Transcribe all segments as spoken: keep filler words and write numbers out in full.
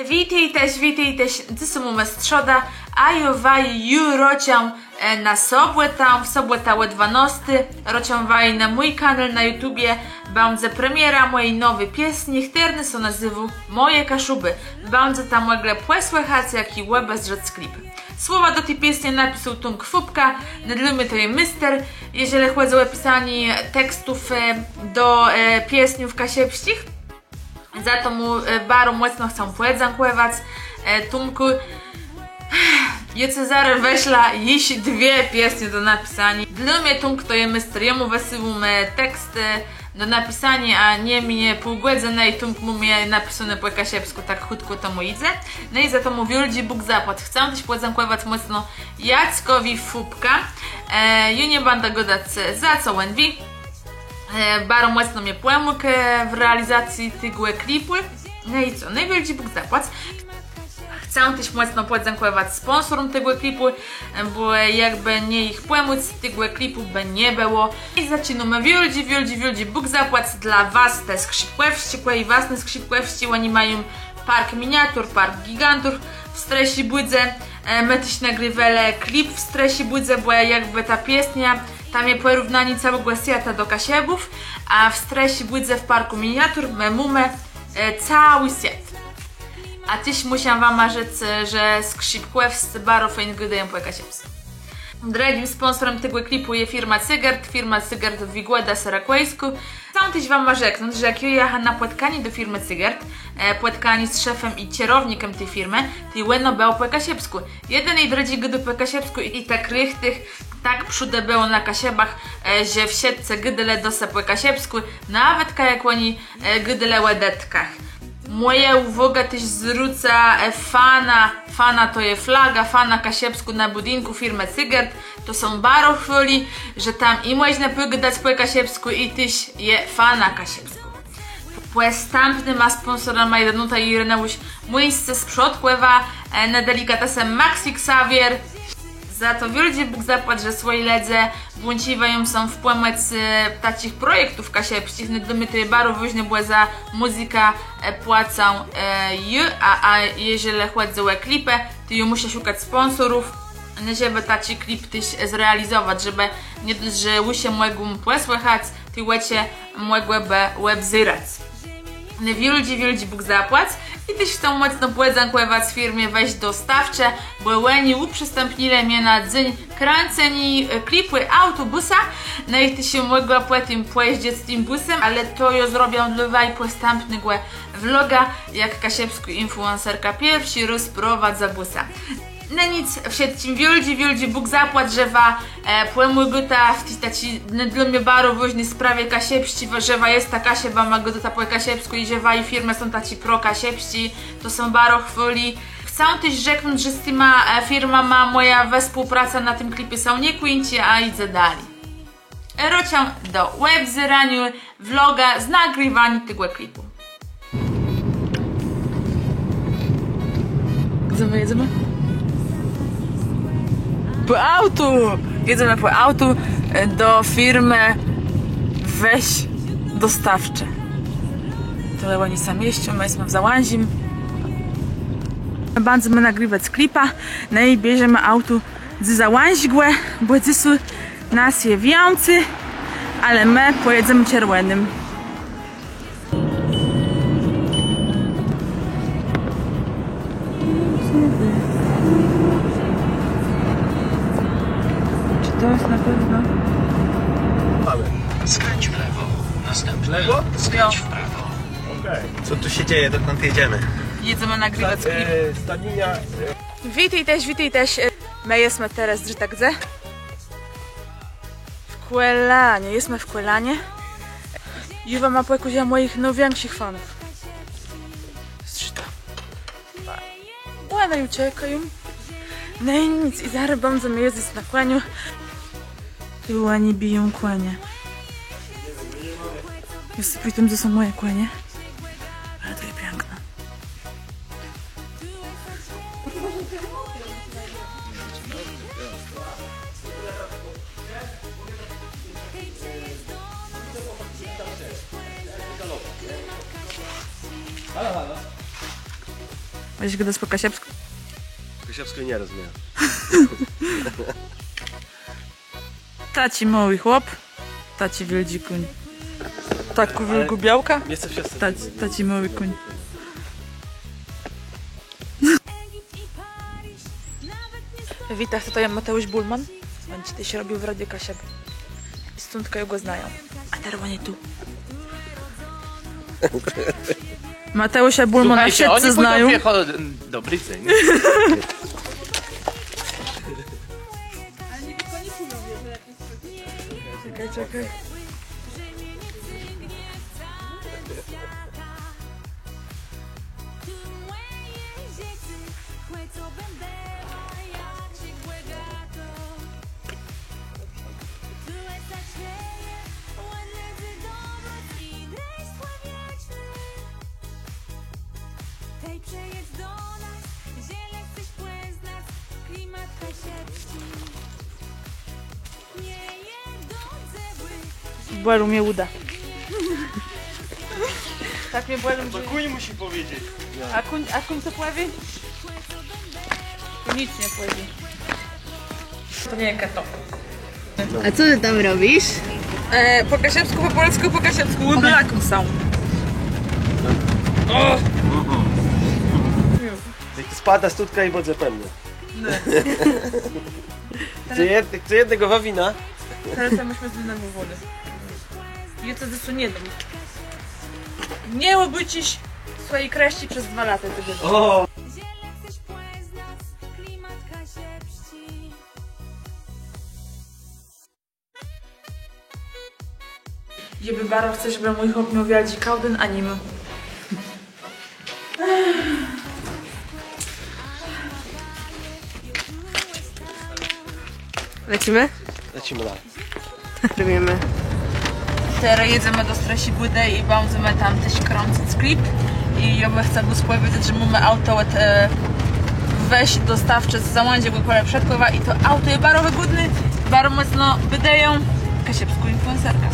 Witôjtaż, witôjtaż, dzysô mómë strzodã, a jô waju ju rôczã, e, na sobòtã, w sobòtã ò dwanôsti, rôczã waju na mój kanal na YouTubie, bãdze premiera mòji nowi piesni, chtërna sã nazéwô Mòje Kaszëbë. Bãdzeta mòglë pòsłëchac, jak i òbezdrzec klip. Słowa do ti piesni napisôł Tómk Fópka, no dlô mie to je méster, jeżlë chòdzy ò pisanié tekstów, e, do, e, piesniów kaszëbsczich. Za to mù, e, baro mòcno chcã pòdzãkòwac, e, Tómkù. Jô cë zarô wëszlã jesz dwie piesnie do napisaniô. Dlô mie Tómk to je méster, jemù wësyłóm, e, tekstë do napisaniô, a nie minie pół gòdzënë i Tómk mô mie napisóné pò kaszëbskù, tak chùtkò to mù jidze. No i za to mù wiôldżi Bóg zapłac. Chcã téż pòdzãkòwac mòcno Jackòwi Fópka. E, jô nie bãdã gadac, za co òn wié. E, baro mòcno mie pòmógł, e, w realizacji tegò klipù. No i co, no i wiôldżi Bóg zapłac. Chcã téż mòcno pòdzãkòwac spònsoróm tegò klipù, e, bò jakbë nié jich pòmòc, tegò klipù bë nie bëło. I zaczinómë. Wiôldżi, wiôldżi, wiôldżi Bóg zapłac dlô Wastë Skrzipkòwsczégò i Wastë Skrzipkòwsczi. Òni mają park miniatur, park gigantów w Strëszi Bùdze. E, më téż nagriwelë klip w Strëszi Bùdze, bò jakbë ta piesniô, tam je pòrównanié całégò swiata do Kaszëbów, a w Strëszi Bùdze w parkù miniatur më mómë, e, całi swiat. A téż mùszã wama rzec, e, że Skrzipkòwscë baro fejn gôdają pò kaszëbskù. Drëdżim spònsorã tegò klipù je firma Cygert, firma Cygert w Wigòda Serakòjskù. Chcã téż wama rzeknąc, że jak jô jacha na pòtkanié do firmë Cygert, e, pòtkanié z szefã i czerownikã ti firmë, tej òno bëło pò kaszëbskù. Jeden i drëdżi gôdô pò kaszëbskù i, i tak richtich, tak przódë bëło na Kaszëbach, e, że wszëtcë gôdelë do se pò kaszëbskù, nawetka jak òni, e, gôdelë ò dëtkach. Mòjã ùwôgã téż zwróca, e, fana, fana to je flaga, fana kaszëbskô na bùdinkù firmë Cygert, to sã baro chwôli, że tam i mòżna pògadac pò kaszëbskù i téż je fana kaszëbskô. Pòstãpnyma spònsorama je Danuta i Ireneusz Młyńscë z Przodkòwa, e, na delikatesë Maxi Xavier. Za to wiôldżi Bóg zapłac, że swòji lëdze włącziwają sã w pòmòc, e, taczich projektów kaszëbsczich. No dlô mie to je baro wôżné, bò za mùzykã, e, płacã, e, jô, a, a jeżlë chòdzy ò klipë, to jô mùszã szëkac spònsorów, no, żebë taczi klip téż zrealizowac, żebë nié dosc, że ùszë mògą pòsłëchac, tej òczë mògłë bë òbzerac. No wiôldżi, wiôldżi Bóg zapłac. I téż chcã mòcno pòdzãkòwac firmie Weź Dostawcze, bò òni ùprzistãpnilë mie na dzéń krãceniô, e, klipù aùtobùsa. No i téż jô mògła pòtim pòjezdzëc tim bùsã, ale to jô zrobiã dlô waju pòstãpnégò vloga, jak kaszëbskô influencerka pierszi rôz prowadzy bùsa. No nick, wszëtczim wiôldżi, wiôldżi Bóg zapłac, że wa, e, pòmôgôta w ti taczi, no, dlô mie baro wôżny sprawie kaszëbsczi, że wa jesta Kaszëbama, gôdôta pò kaszëbskù i że waji firmë są taczé prokaszëbsczé, to sã baro chwôli. Chcã téż rzeknąc, że z tima, e, firmama mòja wespółpraca na tim klipie sã nie kùńczi, a jidze dali. Rôczã do òbzéraniô vloga z nagriwaniô tegò klipù. Jedzemë, jedzemë? Pò aùto! Jedzemë pò aùto, e, do firmë Weź Dostawcze. Tëli òni sã mieszczą, më jesmë w Załãżim. Bãdzemë nagrëwac klipa, no i bierzemë aùto z Załãżégò, bò dzysô nas je wiãcy, ale më pòjedzemë czerwònym. Czy to jest na pewno? Mamy. Skręć w lewo. Następnie skręć w prawo. Okej. Co tu się dzieje? Dokąd jedziemy? Jedziemy nagrywać klip. E, stadnina, e, Witôjtaż, witôjtaż. Më jesmë terô, zdrzëta gdze? W Kòlanie, jesmë w Kòlanie. Jô wama pòkôżã mòjich nôwikszich fanów. Zdrzëta. Òne ju czekają. No i nick, i zarô bãdzemë jezdzëc na kòniu. Tu òni biją kònie. Jô sã pitóm, dze są mòje kònie. Ale to je piãkné. Halo, halo. Môsz gadac pò kaszëbskù? Kaszëbskò nie rozmiejã. Taczi môłi chłop, taczi wiôldżi kóń. Takô wiôlgô białka. Taczi, taczi môłi kóń. Witôjta, to je Mateùsz Bùlman. Òn czedës robił w Radiu Kaszëbë. I stądka gò znają. A terô òn je tu. Mateùsza Bùlmana wszëtcë znają. Dobri dzéń. Czekôj, czekôj. Tej przëjedzë do nas, jeżlë chcesz pòznac klimat kaszëbsczi. Bòlą mie ùda. Tak mie bòlą, że... To kóń mùszi pòwiedzec. A kóń, a kóń co pòwié? Nick nie pòwié. To nie je keto. A co ty tam robisz? E, pò kaszëbskù, pò pòlskù, pò kaszëbskù. Łyby laką są. O! Jak spadnie studka i bãdze pò mie. No. Chce jed-, chce jednégò wawina? Terô to mùszimë zdenerwòwóny. Jô to zresztą nie dóm. Nie òbôczisz swòji krëszczi przez dwa lata, tegò. O! Jô bë baro chca, żebë mój chłop miôł wiôldżi kôłdën, a ni mô. Lecimy? Lecimy dalej. Robimy. Terô jedzemë do Strëszi Bùdë i bãdzemë tam téż krãcëc klip. I jô bëm chca blós pòwiedzec, że mómë auto òd, e, Weź Dostawcze z Załęczi, Górkòle, Przedkòwa i to auto je baro wëgódné, baro mòcno bédëją. Kaszëbskô influencerka.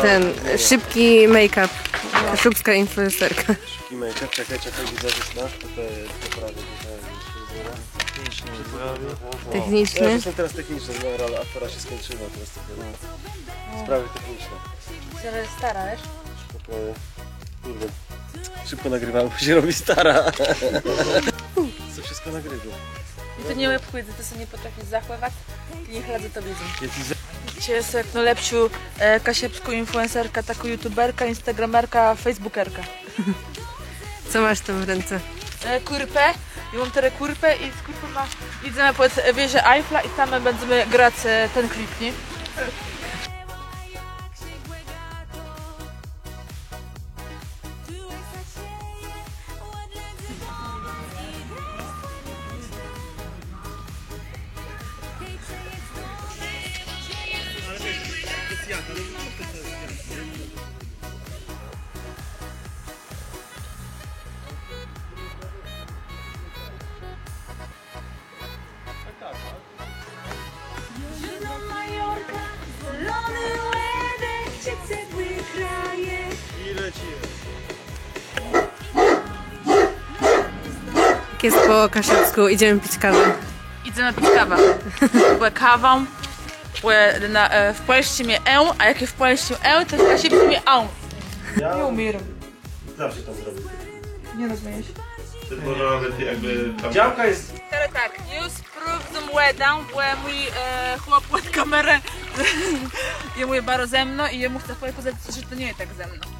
Ten, e, szybki make-up. Kaszubska influencerka. Szybki make-up, czekôj, czekôj, widzã, że to, to, to prawie tutaj. Techniczny. Techniczny. Ja, to są teraz techniczne, no, ale afera się skończyła, teraz to są sprawy techniczne. Stara, wiesz? Spokojnie. Kurde. Szybko nagrywa, bo się robi stara. Co wszystko nagrywa. I to nie obchodzi, to sobie nie potrafi zachować, niech ludzie to widzą. Jesteś za- Widzicie, jest jak najlepszą, e, kaszubską influencerka, taką youtuberka, instagramerka, facebookerka. Co masz tam w ręce? E, kùrpã. Jô móm terô kùrpã i z kùrpą ma-, jidzemë pòd wieżã Eiffla i tam bãdzemë grac, e, ten klip, nié? Jak je pò kaszëbskù, jidzemë pic kawã. Jidzemë pic kawã. Bò kawã, bò na, e, w pòlsczim je ę, a jak je w pòlsczim ę, to w kaszëbsczim je ã. Nie umiem. Zawsze tam zrobił. Nie rozumiem. Ty może nawet jakby tam... Działka jest... Terô tak, jô sprôwdzóm wòdã, bò mój, e, chłop òd kamerë, jemù je baro zëmno i jô mù chcã pòkazac, że to nie je tak zëmno.